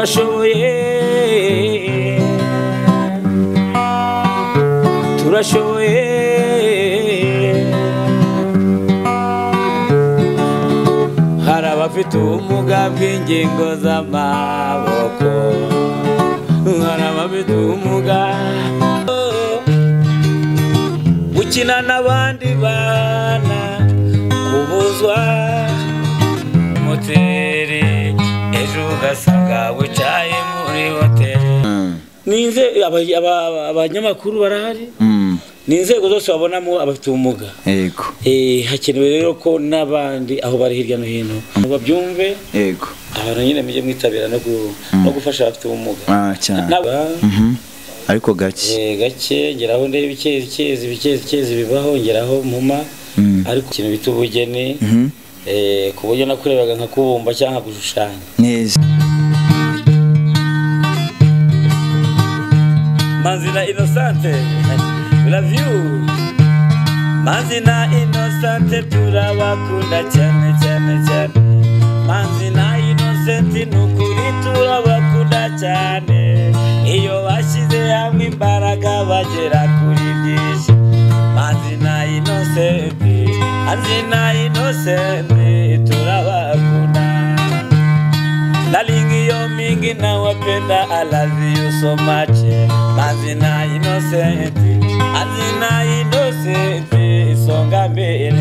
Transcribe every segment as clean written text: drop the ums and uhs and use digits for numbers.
Turashoboye, turashoboye. Hari abafite ubumuga bw'ingingo z'amaboko, hari abafite ubumuga gukina n'abandi bana, kubuzwa moteri, ejo ugasanga wicaye muri hoteli. Abanyamakuru barahari, ni inzego zose babonamo abafite ubumuga. Yego. Hakenewe rero ko n'abandi aho bari hirya no hino babyumve. Yego. Abantu nyine mujye mwitabira no gufasha abafite ubumuga. Cyane. Ariko gake. Gake ngeraho ndebe ibikezi ibikezi bibaho, ngeraho mpuma, ariko ikintu bita ubugeni, ku buryo nakurebaga nka kubumba cyangwa gushushanya. Neza. Manzina Innocente, we love you. Manzina Innocente turabakunda cyane cyane cyane. Manzina Innocente nukuri turabakunda cyane. Iyo bashyize hamwe imbaraga bagera kuri byinshi. Manzina Innocente, Manzina Innocente turabakunda. Nalingi yo mingi na wapenda, I love you so much. Manzina Innocente, Manzina Innocente, songa mbere.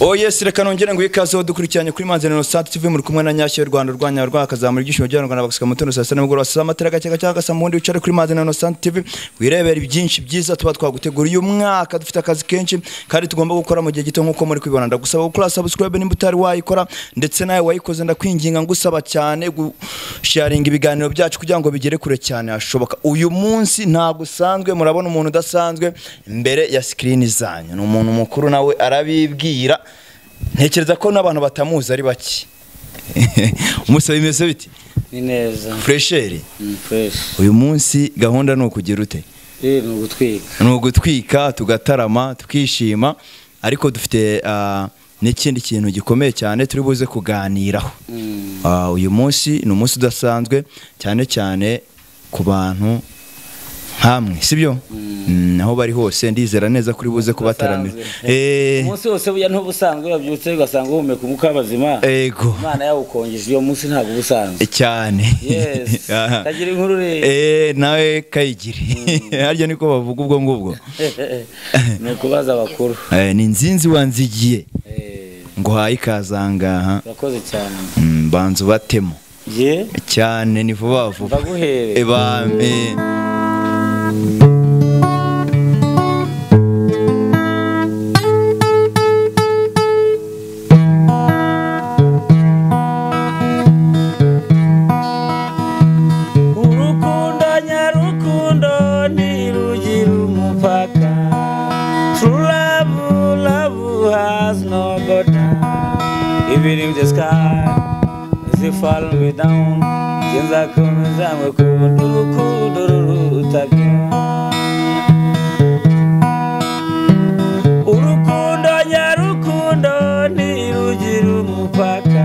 Oh yes, reka nongere ngo ikaze dukurikiranye kuri Manzina Innocente TV, muri kumwe na Nyashyo y'u Rwanda, Rwanya rwakazamura ibyishimo by'Abanyarwanda bagasuka mu tono saa sita nimugoroba, saa amatara gake gake agasa mu wundi. Wicare kuri Manzina Innocente TV wirebera ibyinshi byiza tuba twaguteguriye. Uyu mwaka dufite akazi kenshi kandi tugomba gukora mu gihe gito nk'uko muri kubibona. Ndagusaba gukora subscribe nimba utari wayikora, ndetse nawe wayikoze ndakwinginga ngusaba cyane gusharinga ibiganiro byacu kugira ngo bigere kure cyane hashoboka. Uyu munsi ntabwo usanzwe, murabona umuntu udasanzwe imbere ya screen zanyu, ni umuntu mukuru nawe arabibwira. Ntekereza ko n'abantu batamuzi ari bake. Umusaba bimeze biti? Ni neza. Fresheri. Fresh. Uyu munsi gahunda ni ukugira ute? Ni ugutwika. Ni ugutwika tugatarama tukishima, ariko dufite n'ikindi kintu gikomeye cyane turi buze kuganiraho. Uyu munsi ni umunsi udasanzwe cyane cyane ku bantu hamwe, sibyo? Aho bari hose ndizera neza kuri buze kubataramira. Umunsi wose buya ntubusanzwe, babyutse ugasanga uhumeka umwuka w'abazima. Yego. Imana yawukongeje uyo munsi ntabwo ubusanzwe. Cyane. Yes. Kagira inkuru re. Nawe kayigire. Harya niko bavuga ubwo ngubwo. Ni ukubaza abakuru. Ni nzinzi wanzigiye. Ngo haye ikazangaha. Urakoze cyane. Banzu batemo. Ye? Cyane ni vuba vuba. Baguhere. Urukundo nyarukundo ntirugira umupaka. True love, love has no border. Even if the sky is falling me down, nzakomeza ngukunda urukundo ruruta byose. Urukundo nyarukundo ntirugira umupaka.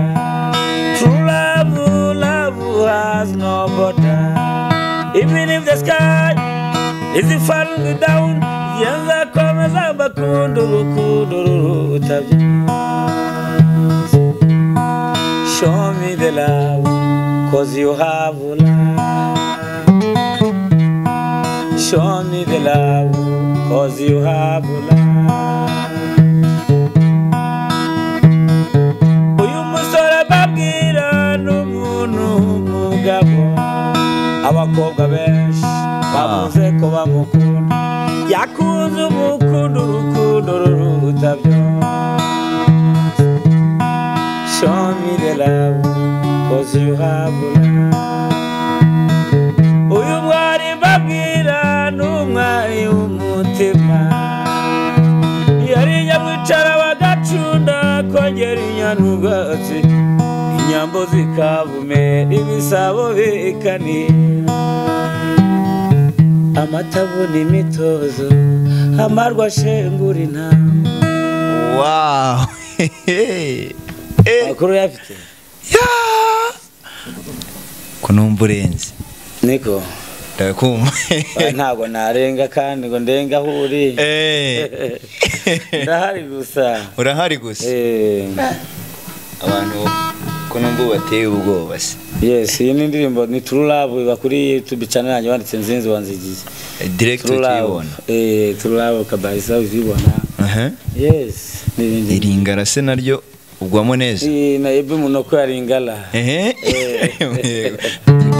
True love, love has no border. Even if the sky is falling down, nzakomeza ngukunda urukundo ruruta byose. Show me the love, cause you have love. Show me the love, cause you have love. Uyu musore babwira n'umuntu w'umugabo, abakobwa benshi bavuze ko bamukunda, yakunze umukundo urukundo ruruta byose. Show me the love, cause you have love. Uyu mwari mbabwira n'umwari w'umutima, yari nyamwicara bagacunda kongera inyana ubwatsi, inyambo zikavumera ibisabo bikanira. Amatabona imitozo, amarwa ashengura intama. Wow. Amakuru yafite. Ko Kunumva urenze. Niko ndakumva. Ntabwo narenga kandi ngo ndenga aho uri. Ndahari gusa. Urahari gusa. Abantu kunumva bateye ubwoba se. Yes, iyi ni indirimbo ni True Love iba kuri YouTube channel yanjye wanditse Nzinzi Wanzigiye. Direct tuyibona. True Love kabisa uzibona. Yes, ni iringara se naryo ugwamo neza. Na ebe munoko yaringala.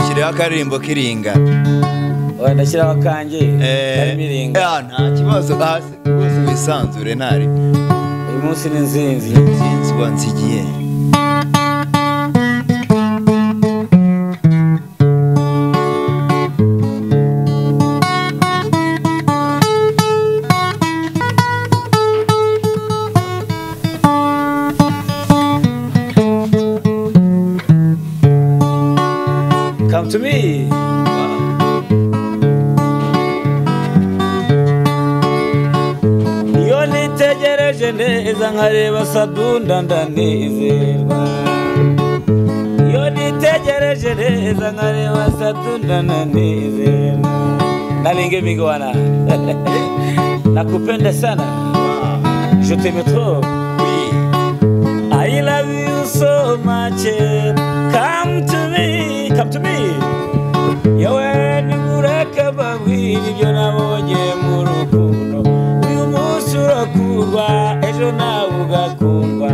Shiraho akaririmbo kiringa. Oya ndashyiraho akanjye karimo iringa. Nta kibazo hasi rwose wisanzure ntari. Uyu munsi ni Nzinzi. Nzinzi Wanzigiye. Come to me. Iyo nitegereje neza nkareba Sadunda ndanezerwa. Iyo nitegereje neza nkareba Sadunda ndanezerwa. Nalinge mingwana. Nakupenda sana. Je t'aime trop. Oui. I love you so much. Come to me. Come to me. Yewe nimureke babwire ibyo nabonye mu rukundo. Uyu munsi urakundwa, ejo nawe ugakundwa.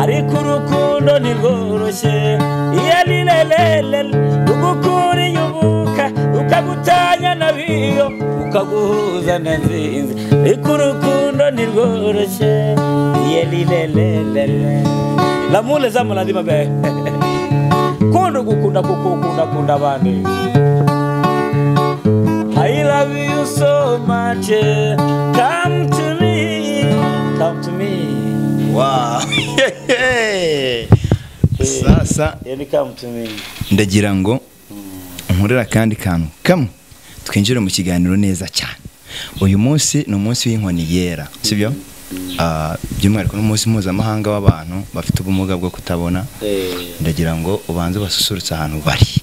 Ariko urukundo ntirworoshye. Iyo ni lelele rugukuriye ubuka, rukagutanya na biyo, ukaguhuza na Nzinzi. Ariko urukundo ntirworoshye. Iyo ni lelele. Lamule zamulandima be. Kunda gukunda kukunda kunda abandi. I love you so much. Come to me. Come to me. Wow. Sasa yeni come to me. Ndagira ngo nkorera kandi kantu kamwe twinjire mu kiganiro neza cyane. Uyu munsi ni umunsi w'inkoni yera, sibyo? By'umwihariko n'umunsi mpuzamahanga w'abantu bafite ubumuga bwo kutabona. Ndagira ngo ubanze basusurutse ahantu bari.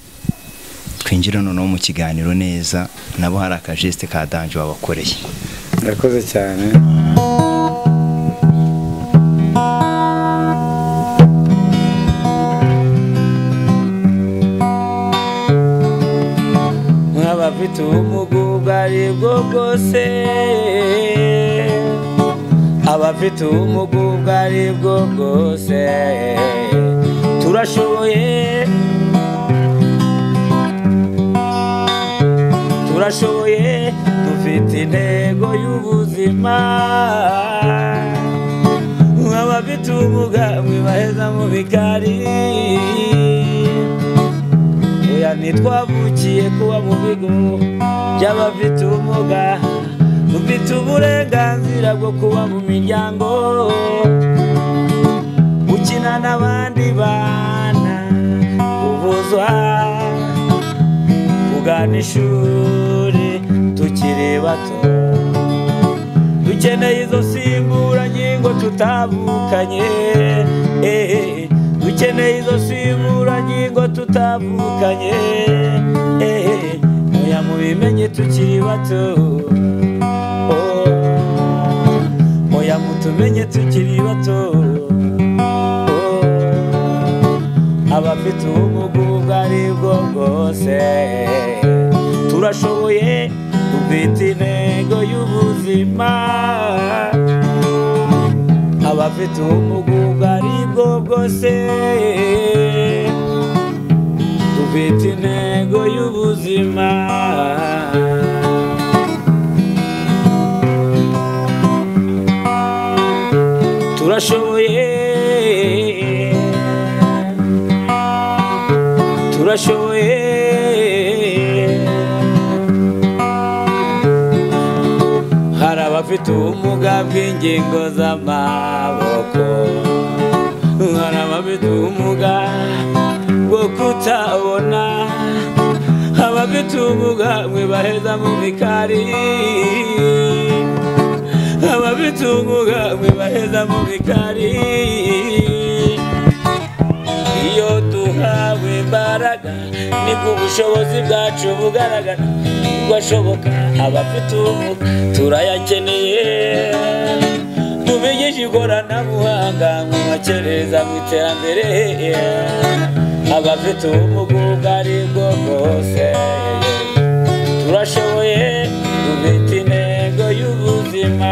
Twinjire noneho mu kiganiro neza, nabo hari akajeste ka danje wabakoreye. Murakoze cyane. Nk'abafite ubumuga ubwo ari bwo bwose, abafite ubumuga ubwo ari bwo bwose, turashoboye, turashoboye, dufite intego y'ubuzima. Abafite ubumuga mwibaheza mu bikari, oya ntitwavukiye kuba mu bigo by'abafite ubumuga. Dufite uburenganzira bwo kuba mu miryango, gukina n'abandi bana, kuvuzwa, kugana ishuri tukiri bato. Dukeneye izo nsimburangingo tutavukanye, dukeneye izo nsimburangingo tutavukanye. Oya mubimenye tukiri bato. Oya mutumenye tukiri bato. Abafite ubumuga ubwo ari bwo bwose, turashoboye, dufite intego y'ubuzima. Abafite ubumuga ubwo ari bwo bwose, dufite intego y'ubuzima. Turashoboye, turashoboye. Hari abafite ubumuga bw'ingingo z'amaboko, hari abafite ubumuga bwo kutabona, abafite ubumuga mwibaheza mu bikari, abafite ubumuga mwibaheza mu bikari. Iyo duhawe imbaraga nibwo ubushobozi bwacu bugaragara nibwo ashoboka abafite ubumuga turayakeneye tubigishe ikoranabuhanga mubakereza mu iterambere abafite ubumuga ubwo ari bwo bwose turashoboye dufite intego y'ubuzima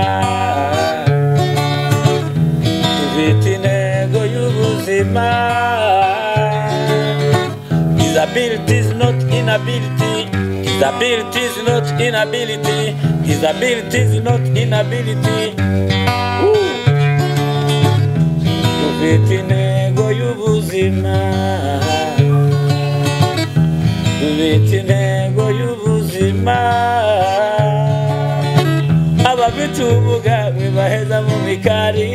dufite intego y'ubuzima. Disability is not inability. Disability is not inability. Disability is not inability. Dufite intego y'ubuzima dufite intego y'ubuzima abafite ubumuga baheza mu bikari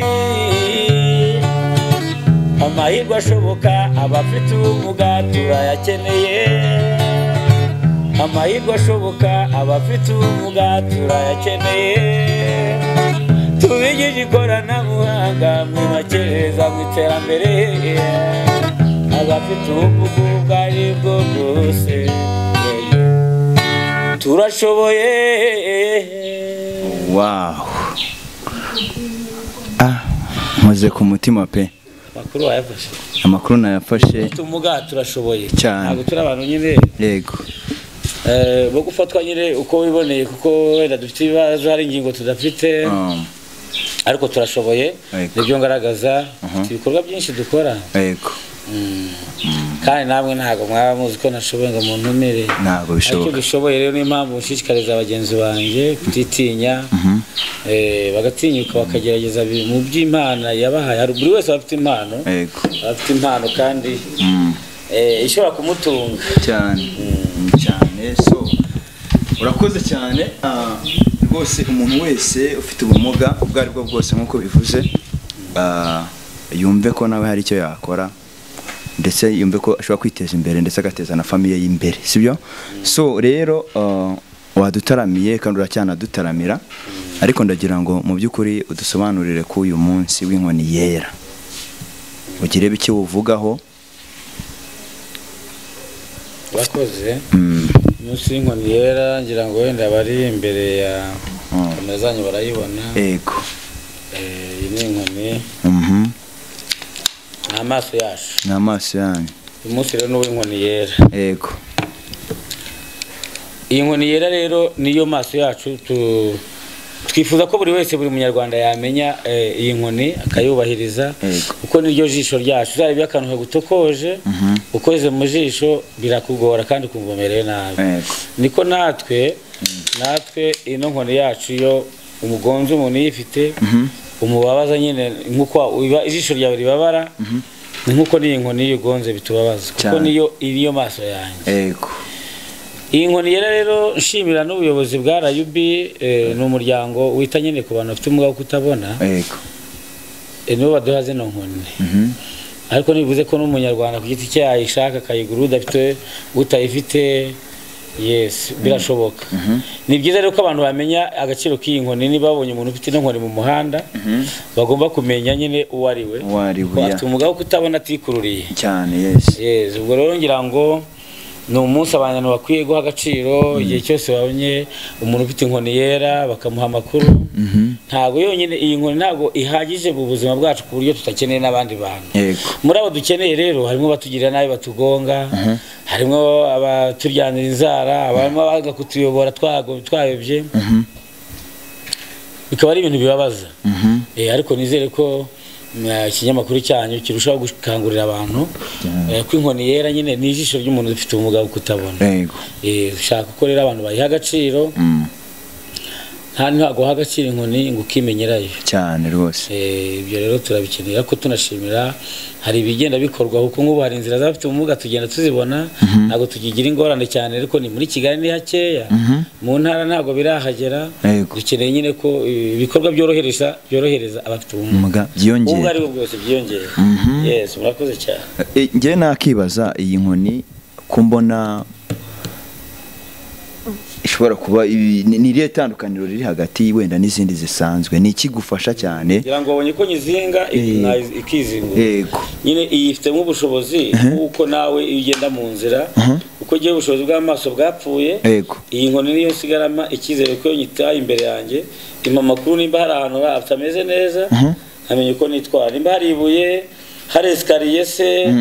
amahirwe ashoboka abafite ubumuga turayakeneye amahirwe ashoboka abafite ubumuga turayakeneye tubigishe ikoranabuhanga mwibakereza mu iterambere abafite ubumuga ubwo ari bwo bwose turashoboye. Wow, nkoze ku mutima pe. Amakuru wayafashe? Amakuru nayafashe. Abafite ubumuga turashoboye cyane, ntabwo turi abantu nyine yego bo gufatwa nyine uko wiboneye kuko wenda dufite ibibazo hari ingingo tudafite ariko turashoboye nibyo ngaragaza ibikorwa byinshi dukora. Yego kandi namwe ntabwo mwaba muzi ko nashoboye ngo muntumire ntabwo bishoboka ariko dushoboye rero niyo mpamvu nshishikariza bagenzi banjye kutitinya bagatinyuka bakagerageza mu by'Imana yabahaye. Buri wese afite impano, afite impano kandi ishobora kumutunga cyane cyane. So urakoze cyane rwose. Umuntu wese ufite ubumuga ubwo ari bwo bwose nk'uko bivuze yumve ko nawe hari icyo yakora ndetse yumve ko ashobora kwiteza imbere ndetse agateza na famiye y'imbere, sibyo? So rero wadutaramiye kandi uracyana-dutaramira ariko ndagira ngo mu by'ukuri udusobanurire ko uyu munsi w'inkoni yera ugire bike uvugaho. Wakoze umunsi w'inkoni yera ngira ngo wenda bari imbere ya kamera zanyu barayibona. Yego, iyi ni inkoni ni amaso yacu, ni amaso yanyu. Uyu munsi rero ni uw'inkoni yera. Yego, iyi nkoni yera rero niyo maso yacu. Twifuza ko buri wese buri munyarwanda yamenya iyi nkoni akayubahiriza kuko niryo jisho ryacu. Uzareba akantu kagutokoje ukoze mu jisho birakugora kandi ukumva umerewe nabi. Niko natwe ino nkoni yacu yo umugonzi umuntu yifite umubabaza nyine nkuko ijisho ryawe ribabara ni nkuko n'iyi nkoni iyo ugonze bitubabaza kuko niyo iriyo maso yanjye. Yego, iyi nkoni yera rero nshimira n'ubuyobozi bwa RUB ni umuryango wita nyine ku bantu bafite ubumuga bwo kutabona. Yego, nibo baduha zino nkoni ariko nibuze ko n'umunyarwanda ku giti cye yayishaka akayigura udafite utayifite yes birashoboka. Ni byiza rero ko abantu bamenya agaciro k'iyi nkoni. Niba babonye umuntu ufite ino nkoni mu muhanda bagomba kumenya nyine uwo ari we, afite ubumuga bwo kutabona atikururiye cyane. Yes, yes. Ubwo rero ngira ngo ni umunsi abantu bakwiye guha agaciro igihe cyose babonye umuntu ufite inkoni yera bakamuha amakuru. Ntabwo yonyine iyi nkoni ntabwo ihagije mu buzima bwacu ku buryo tutakeneye n'abandi bantu. Muri abo dukeneye rero harimo abatugirira nabi batugonga, harimo abaturyanira inzara, harimo abaza kutuyobora twayobye, bikaba ari ibintu bibabaza. Ariko nizere ko ikinyamakuru cyanyu kirushaho gukangurira abantu ko inkoni yera nyine ni ijisho ry'umuntu ufite ubumuga bwo kutabona. Ushaka ko rero abantu bayiha agaciro, ntabwo uha agaciro inkoni ngo ukimenyerayo cyane rwose. Ibyo rero turabikeneye ariko tunashimira hari ibigenda bikorwa kuko nk'ubu hari inzira z'abafite ubumuga tugenda tuzibona, ntabwo tukigira ingorane cyane ariko ni muri Kigali ni hakeya, mu ntara ntabwo birahagera. Dukeneye nyine ko ibikorwa byorohereza abafite ubumuga byiyongera, ubwo ari bwo bwose byiyongera. Yes, murakoze cyane. Njye nakibaza iyi nkoni ko mbona Ishobora kuba ni irihe tandukaniro riri hagati wenda n'izindi zisanzwe, ni ikigufasha cyane? Ngira ngo wabonye ko nyizinga ikizingura. Yego. Nyine iyi ifitemo ubushobozi kuko nawe iyo ugenda mu nzira, uko ugiye ubushobozi bw'amaso bwapfuye. Yego. Iyi nkoni niyo nsigarama icyizere ko nyitaye imbere yanjye, impa amakuru nimba hari ahantu hatameze neza, nkamenya uko nitwara, nimba hari ibuye, hari esikariye se,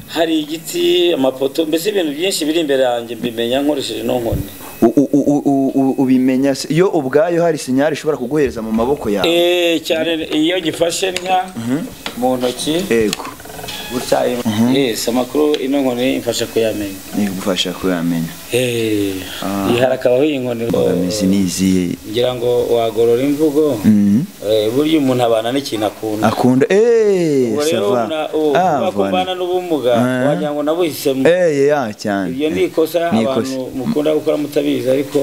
hari igiti, amapoto, mbese ibintu byinshi biri imbere yanjye mbimenya nkoresheje ino nkoni. Ubimenya iyo ubwayo hari sinyari ishobora kuguhereza mu maboko yawe? Cyane iyo gifashe nka mu ntoki. Yego. Gutya. Yes, amakuru ino nkoni imfasha kuyamenya. Igufasha kuyamenya. Iyi harakabaho iyi nkoni. Imbogamizi ni izihe? Ngira ngo wagorora imvugo. Burya umuntu abana n'ikintu akunda. Akunda. Ubwo rero Ça va. Uba kubana n'ubumuga wagira ngo nabuhisemo. Ya cyane. Ibyo ni ikosa Ni abantu ikosa. mukunda gukora mutabizi, ariko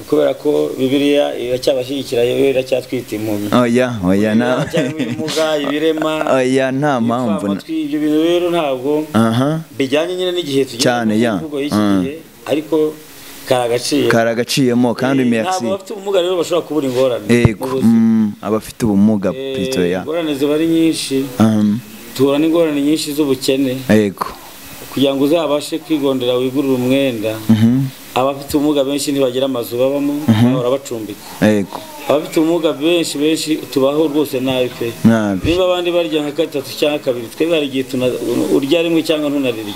kubera ko Bibiliya iracyabashyigikira, yo iracyatwita impumyi. Oya, oya na. Iracyarimo ibimuga, ibirema. Oya, nta mpamvu. Amatwi, ibyo bintu rero ntabwo bijyanye nyine n'igihe tugeze Cyane, ya. imvugo y'iki gihe, ariko karagaciyemo. Karagaciyemo kandi merci. Ntabwo abafite ubumuga rero bashobora kubura ingorane Yego. mu buzima. Abafite ubumuga plutôt ya. Ingorane ziba ari nyinshi. Duhura n'ingorane nyinshi z'ubukene. Yego. Kugira ngo uzabashe kwigondera wigurire umwenda. Abafite ubumuga benshi ntibagira amazu babamo, bahora bacumbika. Yego. Abafite ubumuga benshi benshi tubaho rwose nabi pe. Nabi. Niba abandi barya nka gatatu cyangwa kabiri, twebwe hari igihe urya rimwe cyangwa ntunarirye.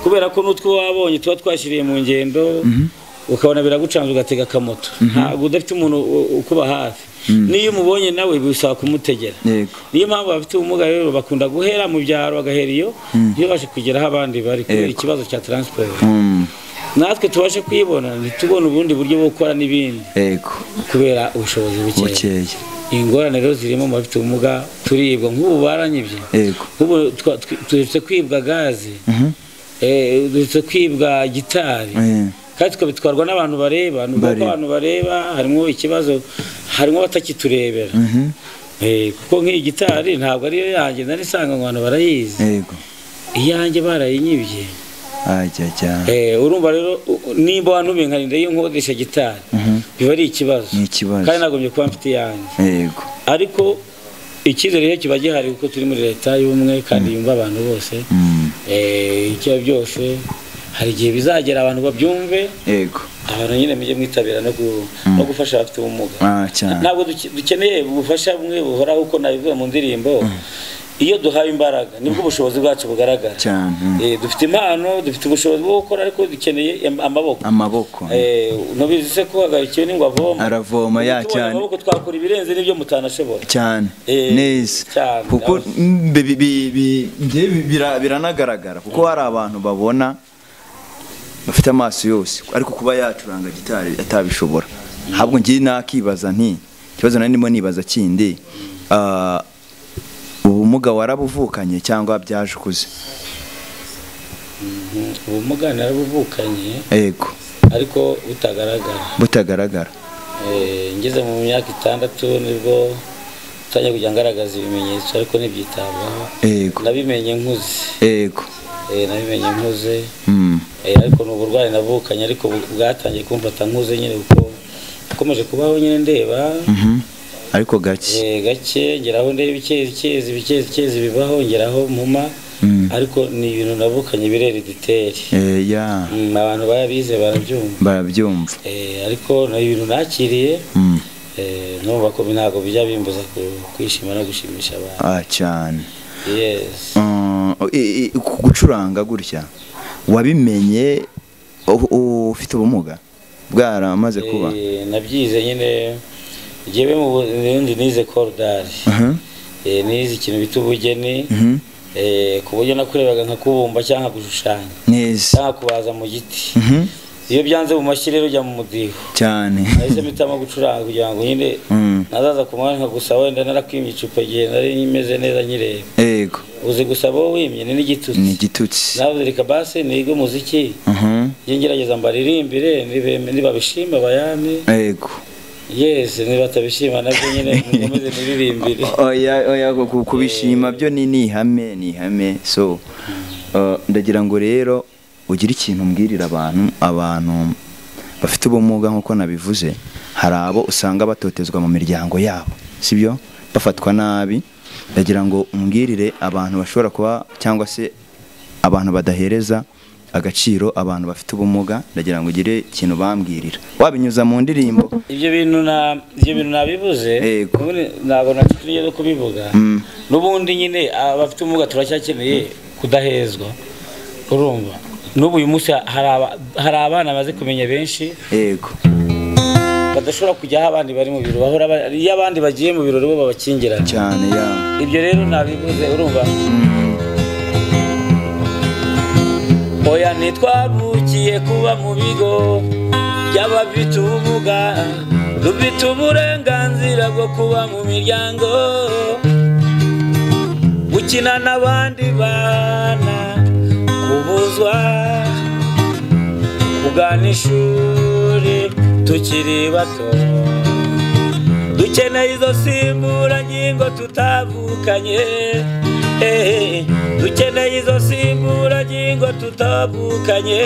Kubera ko n'utwo wabonye tuba twashyiriye mu ngendo, ukabona biragucanze ugatega akamoto. Ntabwo udafite umuntu ukuba hafi. Niyo umubonye nawe bisaba kumutegera. Yego. Niyo mpamvu abafite ubumuga rero bakunda guhera mu byaro bagahera iyo ntibabashe kugera aho abandi bari kubera ikibazo cya transport. Natwe tubashe kuyibona ntitubone ubundi buryo bwo gukora n'ibindi. Yego. Kubera ubushobozi bukeya. Bukeya. Ingorane rero zirimo mu bafite ubumuga, turibwa nk'ubu baranyibye. Yego. Nk'ubu duherutse kwibwa gaze. Duherutse kwibwa gitari. Kandi tukabitwarwa n'abantu bareba, nubwo Bareba. abantu bareba harimo ikibazo, harimo abatakiturebera. Kuko nk'iyi gitari ntabwo ariyo yanjye, nari nsanga ngo abantu barayizi. Yego. Iyanjye barayinyibye. Ajya ajya. Urumva rero nimba wantumiye nkarinda iyo nkodesha gitari, biba ari ikibazo. Ni ikibazo. Kandi nagombye kuba mfite iyanjye. Yego. Ariko icyizere rero kiba gihari kuko turi muri leta y'ubumwe kandi yumva abantu bose. Icyo byose hari igihe bizagera abantu babyumve. Yego. Abantu nyine mujye mwitabira no gufasha abafite ubumuga. Cyane. Ntabwo dukeneye ubufasha bumwe buhoraho uko nabivuze mu ndirimbo. Iyo duhawe imbaraga nibwo ubushobozi bwacu bugaragara. Cyane. Dufite impano, dufite ubushobozi bwo gukora, ariko dukeneye amaboko. Amaboko. Nubizi se ko hagarikiwe n'ingwe avoma. Aravoma ya Tubonye cyane. amaboko twakora ibirenze n'ibyo mutanashobora. Cyane. Neza. Cyane. Kuko biranagaragara kuko hari abantu babona bafite amaso yose ariko kuba yacuranga gitari atabishobora. Ahubwo ngiye nakibaza nti ikibazo nari ndimo nibaza kindi, ubumuga warabuvukanye cyangwa byaje ukuze? Ubumuga narabuvukanye. Yego. Ariko butagaragara. Butagaragara. Ngeze mu myaka 6 nibwo ntangiye kujya ngaragaza ibimenyetso, ariko ntibyitabwaho. Yego. Nabimenye nkuze. Yego. Nabimenye nkuze. Ariko ni uburwayi navukanye, ariko bwatangiye kumfata nkuze nyine kuko nakomeje kubaho nyine ndeba. Ariko gake. Gake ngeraho ndeba ibikezi, ibikezi, ibikezi bibaho, ngeraho mpuma. Ariko ni ibintu navukanye birerediteri. Ya. Abantu babize barabyumva. Barabyumva. Ariko ni ibintu nakiriye. Numva ko ntabwo bijya bimbuza kwishima no gushimisha abantu. Cyane. Yes. Gucuranga gutya wabimenye ufite ubumuga bwaramaze kuba? Nabyize nyine njyewe mu bundi nize cordari. Nize ikintu bita ubugeni. Ku buryo nakurebaga nka kubumba cyangwa gushushanya. Neza. Cyangwa kubaza mu giti. Iyo byanze mu mashyi rero ujya mu mudiho. Cyane. Nahise mpitamo gucuranga kugira ngo nyine nazaza ku mwanya gusa wenda narakwimye icupa igihe nari meze neza nyireba. Yego. Uzi gusaba wowe wimye ni n'igitutsi. Ni igitutsi. Navuze reka basi nige umuziki. Njye ngerageza mbaririmbire nibabishima bayame. Yego. Yes, nibatabishima nabyo nyine mukomeze niririmbire. Oya, oya, kubishima byo ni ihame, ni ihame. So ndagira ngo rero ugire ikintu mbwirira abantu bafite ubumuga nk'uko nabivuze, hari abo usanga batotezwa mu miryango yabo, sibyo, bafatwa nabi. Ndagira ngo umbwirire abantu bashobora kuba cyangwa se abantu badahereza agaciro abantu bafite ubumuga, ndagira ngo ugire ikintu bambwirira wabinyuza mu ndirimbo. Ibyo bintu nabivuze ntabwo naciye no kubivuga. N'ubundi nyine abafite ubumuga turacyakeneye kudahezwa, urumva. N'ubu uyu munsi hari abana baze kumenya benshi, yego, badashobora kujya aho abandi bari mu biro, bahora iyo abandi bagiye mu biro bo babakingirana cyane. Ya ibyo rero nabivuze, urumva. Oya ntitwavukiye kuba mu bigo by'abafite ubumuga, dufite uburenganzira bwo kuba mu miryango, gukina n'abandi bana, kubuzwa kugana ishuri tukiri bato. Dukeneye izo simburangingo tutavukanye, dukeneye izo simburangingo tutavukanye.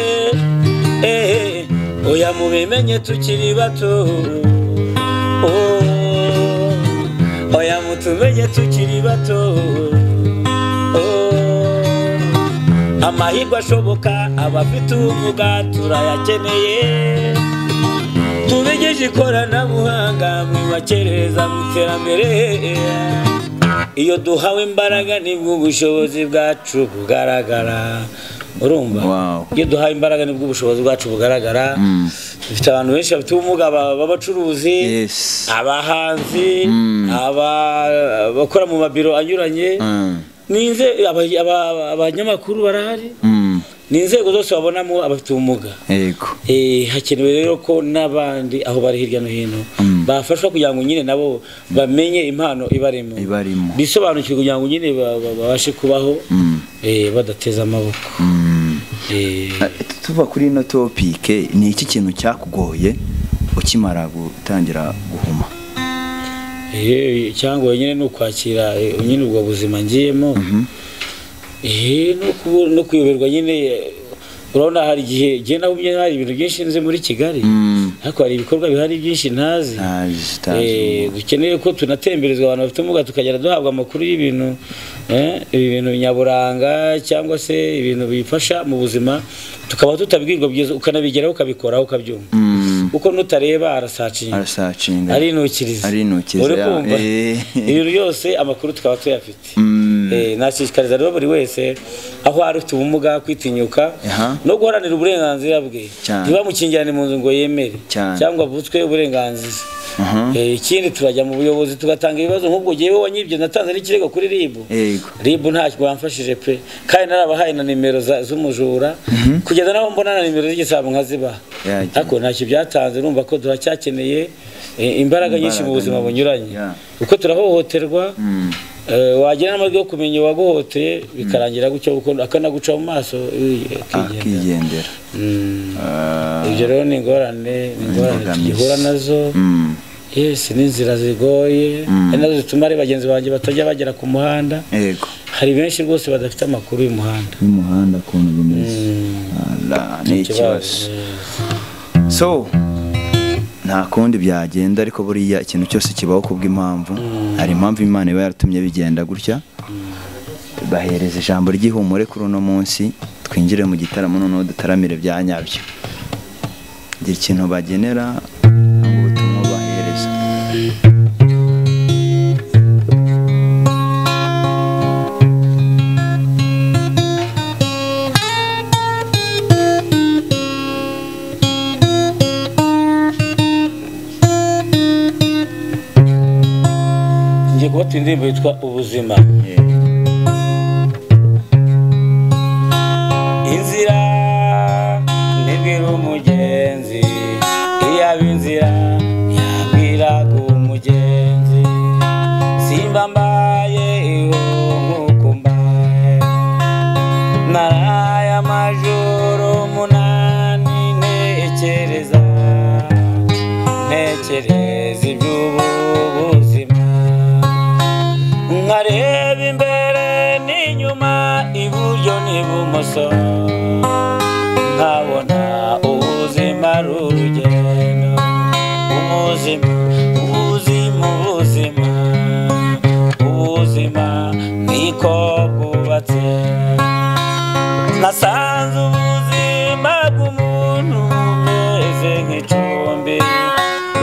Oya mubimenye tukiri bato, oya mutumenye tukiri bato. Amahirwe ashoboka abafite ubumuga turayakeneye, tubigishe ikoranabuhanga mwibakereza mu iterambere. Iyo duhawe imbaraga nibwo ubushobozi bwacu bugaragara, urumva. Iyo duhawe imbaraga nibwo ubushobozi bwacu bugaragara. Dufite abantu benshi bafite ubumuga b'abacuruzi, abahanzi, abakora mu mabiro anyuranye, abanyamakuru barahari, ni inzego zose babonamo abafite ubumuga. Yego. Hakenewe rero ko n'abandi aho bari hirya no hino bafashwa kugira ngo nyine nabo bamenye impano ibarimo, bisobanukirwe kugira ngo nyine babashe kubaho badateze amaboko. Tuva kuri ino topike, ni iki kintu cyakugoye ukimara gutangira guhuma? Cyangwa nyine ni ukwakira nyine ubwo buzima ngiyemo, no kuyoberwa nyine. Urabona hari igihe njye nahumye, hari ibintu byinshi nzi muri Kigali, ariko hari ibikorwa bihari byinshi ntazi. Dukeneye ko tunatemberezwa abantu bafite ubumuga, tukagera duhabwa amakuru y'ibintu, ibintu nyaburanga cyangwa se ibintu bifasha mu buzima, tukaba tutabwirwa byiza, ukanabigeraho ukabikora ukabyumva. Uko nutareba arasacinga, arinukiriza, uri kumva ibintu byose, amakuru tukaba tuyafite. Nashishikariza rero buri wese aho ari ufite ubumuga kwitinyuka no guharanira uburenganzira bwe, ntibamukingirane mu nzu ngo yemere cyangwa avutswe uburenganzira. Ikindi turajya mu buyobozi tugatanga ibibazo. Nk'ubwo jyewe wanyibye natanze n'ikirego kuri RIB. RIB ntacyo bamfashije pe, kandi narabahaye na nimero z'umujura, kugeza naho mbona na nimero z'igisabo nkazibaha, ariko ntacyo byatanze. Urumva ko turacyakeneye imbaraga nyinshi mu buzima bunyuranye, kuko turahohoterwa, wagira n'amahirwe yo kumenya uwaguhoteye bikarangira gutyo, akanaguca mu maso akigendera. Ibyo rero ni ingorane, tugihura nazo. Yes, n'inzira zigoye ari nazo zituma ari bagenzi banjye batajya bagera ku muhanda. Hari benshi rwose badafite amakuru y'umuhanda, ukuntu bimeze ni ikibazo. So nta kundi byagenda, ariko buriya ikintu cyose kibaho kubw'impamvu. Hari impamvu Imana iba yaratumye bigenda gutya. Bahereza ijambo ry'ihumure kuri uno munsi, twinjire mu gitaramo noneho dutaramire bya nyabyo. Gira ikintu bagenera ubutumwa bahereza. Ngiye kubata indirimbo yitwa Ubuzima. Inzira ntibwira umugenzi, iyaba inzira yabwiraga umugenzi, simba mbayeho nk'uko mbaye, naraye amajoro 8 ntekereza, ntekereza iby'ubu buzima, nkareba imbere n'inyuma, iburyo n'ibumoso, nkabona ubuzima. niko bwubatse. Nasanze ubuzima bw'umuntu bumeze nk'icumbi,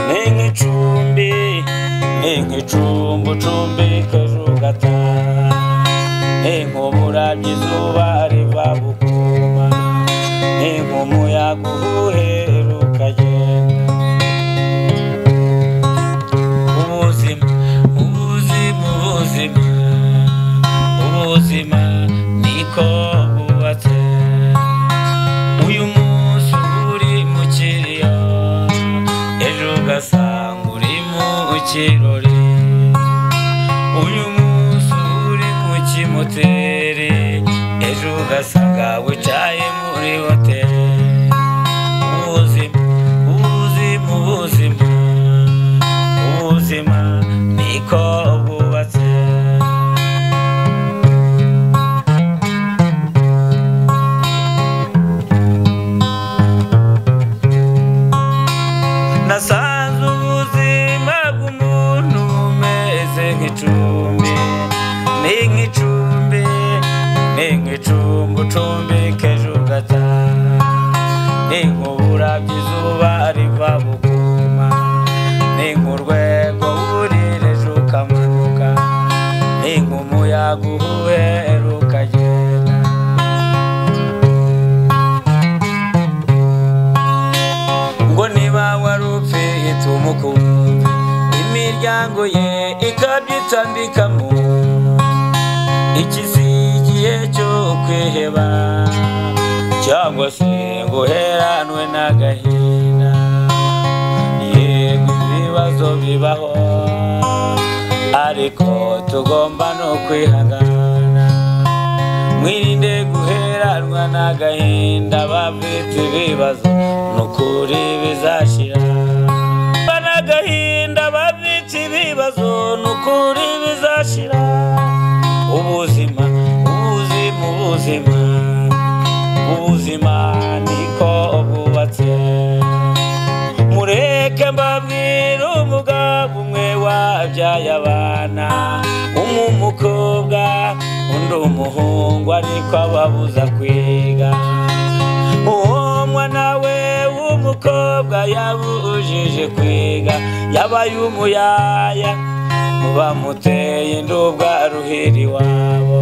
ni nk'icumbi, ni nk'icumbi ucumbika ejo ugataha, ni nk'uburabyo izuba riva bukuma, ni nk'umuyaga uhuhera ukagenda. Ubuzima, ubuzima, ubuzima, ubuzima niko bwubatse. Uyu munsi uri mu kiriyo, ejo ugasanga uri mu kirori. Uyu munsi uri mu kimoteri, ejo ugasanga wicaye muri hoteli. Ubuzima, ubuzima, ubuzima, ubuzima niko bwubatse. Nasanze ubuzima bw'umuntu bumeze nk'icumbi, ni nk'icumbi, ni nk'icumbi ucumbika ejo ugataha, ni nk'uburabyo izuba riva bukuma, ni nk'urwego wurira ejo ukamanuka, ni nk'umuyaga uhuhera ukagenda. Ngo niba wari ufite umukunzi, imiryango ye ikabyitambikamo, iki si igihe cyo kwiheba cyangwa se ngo uheranwe n'agahinda. Yego ibibazo bibaho, ariko tugomba no kwihangana. Mwirinde guheranwa n'agahinda, bafite ibibazo nukuri bizashira. N'agahinda bafite ibibazo nukuri bizashira. Ubuzima, ubuzima, ubuzima, ubuzima niko bwubatse. Mureke mbabwire umugabo umwe wabyaye abana, umwe umukobwa undi umuhungu, ariko ababuza kwiga. Uwo mwana we w'umukobwa yabujije kwiga, yabaye umuyaya, bamuteye indubwa ruhira iwabo.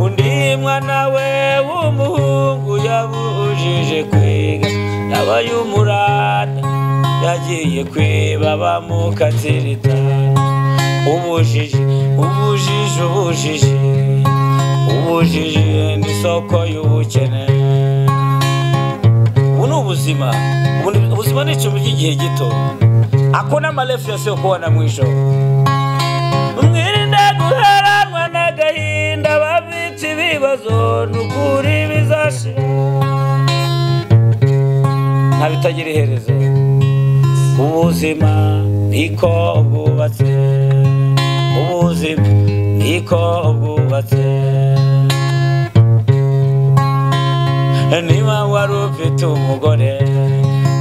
Undi mwana we w'umuhungu yabujije kwiga, yabaye umuranda, yagiye kwiba bamukatira itanu. Ubujiji, ubujiji, ubujiji, ubujiji ni isoko y'ubukene. Ubu ni ubuzima, ubuzima ni icumbi ry'igihe gito, hakuna marefu yasiyokuwa na mwisho. Mwirinde guheranwa n'agahinda, bafite ibibazo nukuri bizashira. Nta bitagira iherezo, ubuzima niko bwubatse, ubuzima niko bwubatse. Niba wari ufite umugore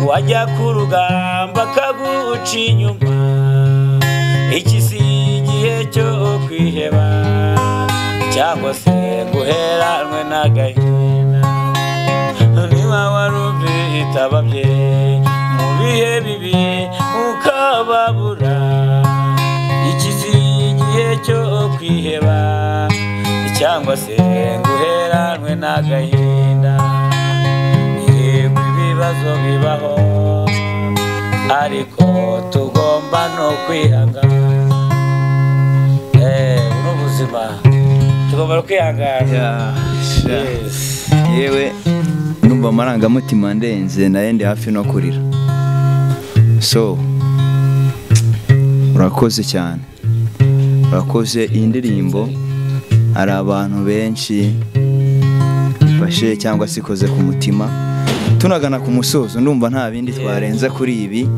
wajya ku rugamba akaguca inyuma, iki si igihe cyo kwiheba cyangwa se guheranwe n'agahinda. Niba wari ufite ababyeyi mu bihe bibi ukababura, iki si igihe cyo kwiheba cyangwa se guheranwe n'agahinda. Yego ibibazo bibaho, ariko tugomba no kwihangana. Ubu ubuzima tugomba kwihangana. Yewe numva amarangamutima ndenze, naye ndi hafi no kurira. So urakoze cyane, urakoze. Iyi ndirimbo hari abantu benshi ifashe cyangwa se ikoze ku mutima. Tunagana ku musozo, ndumva nta bindi twarenza kuri ibi.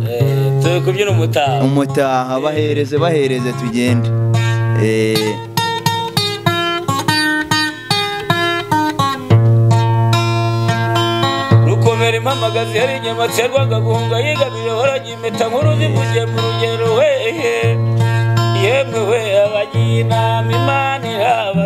Turi kubyina umutaha, umutaha bahereze, bahereze tugende. Rukomera impamagazi yari inyamatsi yarwanga guhunga yigabije horaga impeta nkuru zivugiye mu rugero. Wehe yemwe we abagiye inama Imana irabasanga.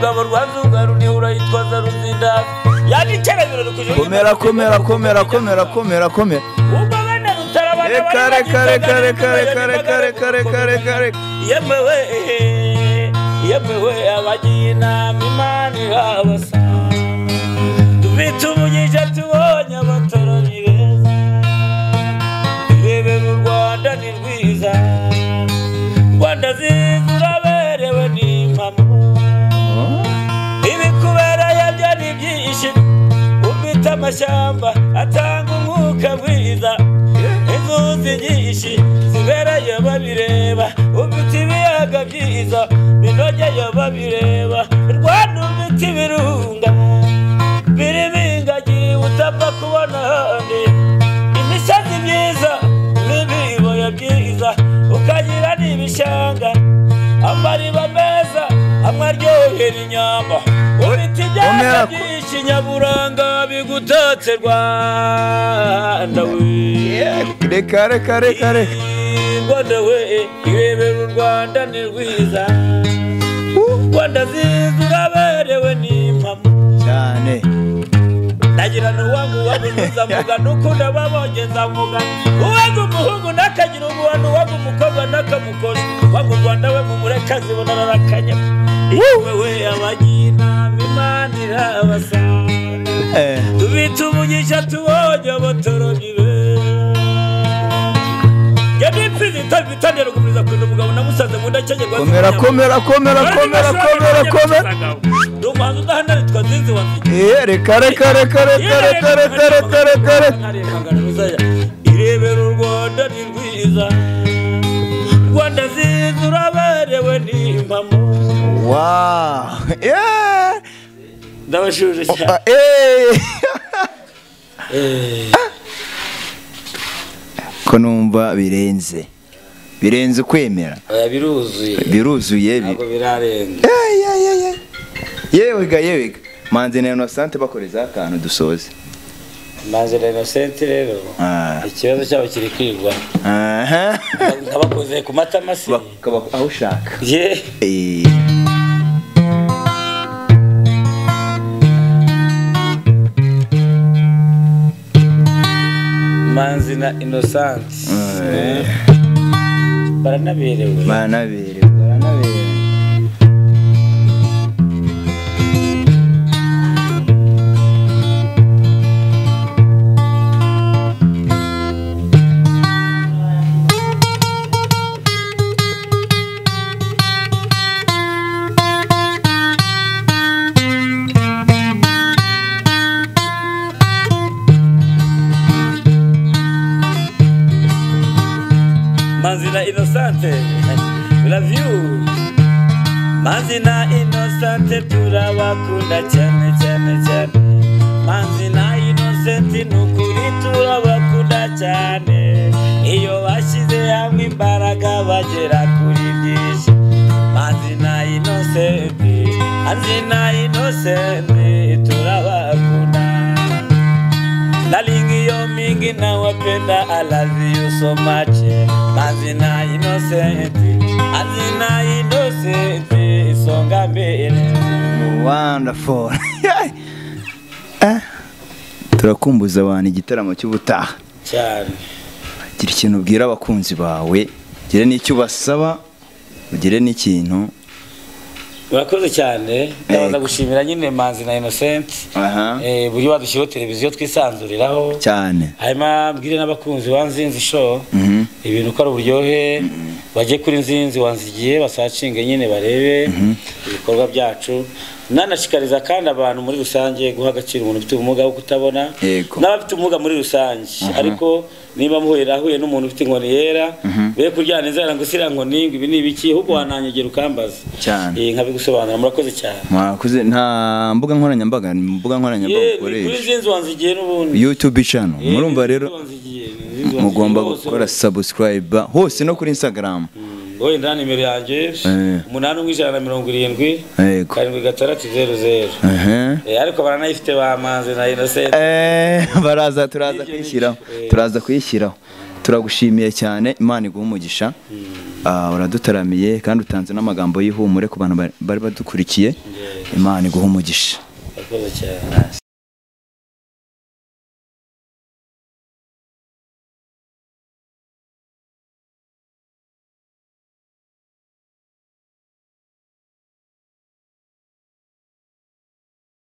rugabo rwanzunga runihura yitwaza ruzinda yagikerabiro rukuje Komera komera komera komera komera komera. Ubwo bene rutarabana Reka reka reka reka reka reka reka reka reka reka. Yemewe yemewe abagiye inama Imana irabasa dufite umugisha tubonye abatoromyi beza irebera u Rwanda ni rwiza Rwanda nziza uraberewe n'impamo ibikubereye byo ni byinshi ufite amashyamba atanga umwuka mwiza inzuzi nyinshi zibereye babireba ufite ibiyaga byiza binogeye babireba Rwanda ufite ibirunga birimo ingagi utapfa kubona ahandi imisozi myiza n'ibibaya byiza ukagira n'ibishanga amariba meza amwe aryohera inyama ufite ibyaha byinshi nyaburanga bigutatse Rwanda we Reka reka reka reka. Rwanda we irebera u Rwanda ni rwiza Rwanda nziza uraberewe n'impamo Cyane. Ndagira n'uwangu wabunuza muga nukunda babongeza muga uwangu umuhungu nakagira umuhano uwangu umukobwa nakamukoza wangu Rwanda we mumureka zibona rarakanya yewe abagiye inama Imana irabasa tubite umugisha tubonye abatoromyi beza Yari imfizi itabitandira gukomeza kurinda umugabo namusanze mu ndakenyerwa Komera komera komera komera komera komera. Ndi umuhanzi udahanana nitwa Nzinzi wa Nzige. Reka reka reka reka reka reka reka reka reka. Irebera u Rwanda ni rwiza Rwanda nziza uraberewe n'impamo. Wow. Yeah. Ndabashuje cyane. Ko numva birenze. Birenze kwemera. Biruzuye. Biruzuye. Ntabwo birarenga. Yewe ga yewe ga. Manzi na Innocent bakoreza akantu dusoze. Manzi na Innocent rero ikibazo cyabo kiri kwigwa. Nkabakoze ku matamasi. Aho ushaka. Ye. Manzi na Innocent. Baranaberewe. Baranaberewe. Baranaberewe. Manzi na Innocent, we love you. Manzi na Innocent turabakunda cyane cyane cyane. Manzi na Innocent nukuri turabakunda cyane. Iyo bashyize hamwe imbaraga bagera kuri byinshi. Manzi na Innocent, Manzi na Innocent turabakunda. Nalingi yo mingi na wapenda, I love you so much. Manzi na Innocent, Manzi na Innocent, isonga mbere. Wonderful. Turakumbuza abantu igitaramo cy'ubutaha. Cyane. Gira ikintu ubwira abakunzi bawe, ugire n'icyo ubasaba, ugire n'ikintu. Murakoze cyane, ndabanza gushimira nyine Manzi na Innocent. Buri wadushyiraho televiziyo twisanzuriraho cyane. Hanyuma mbwire n'abakunzi ba Nzinzi Show ibintu ko ari uburyohe, bajye kuri Nzinzi wanzigiye basacinge nyine barebe ibikorwa byacu. Nanashikariza kandi abantu muri rusange guha agaciro umuntu ufite ubumuga bwo kutabona n'abafite ubumuga muri rusange. Ariko niba muhuye ahuye n'umuntu ufite inkoni yera be kuryana inzara ngo sira nkoni ibi ni ibiki, ahubwo wananyegera ukambaza nkabigusobanura. Murakoze cyane. Murakoze. Nta mbuga nkoranyambaga, mbuga nkoranyambaga ukoresha? Kuri Nzinzi wanzigiye n'ubundi YouTube channel. Murumva rero mugomba gukora subscribe hose no kuri Instagram. Wenda nimero yanjye 8170 7600. Ariko baranayifite ba Manzi na Innocent. Baraza turaza kwishyiraho. Turaza kwishyiraho. Turagushimiye cyane, Imana iguhe umugisha. Uradutaramiye kandi utanze n'amagambo y'ihumure ku bantu bari badukurikiye. Imana iguhe umugisha. Urakoze cyane.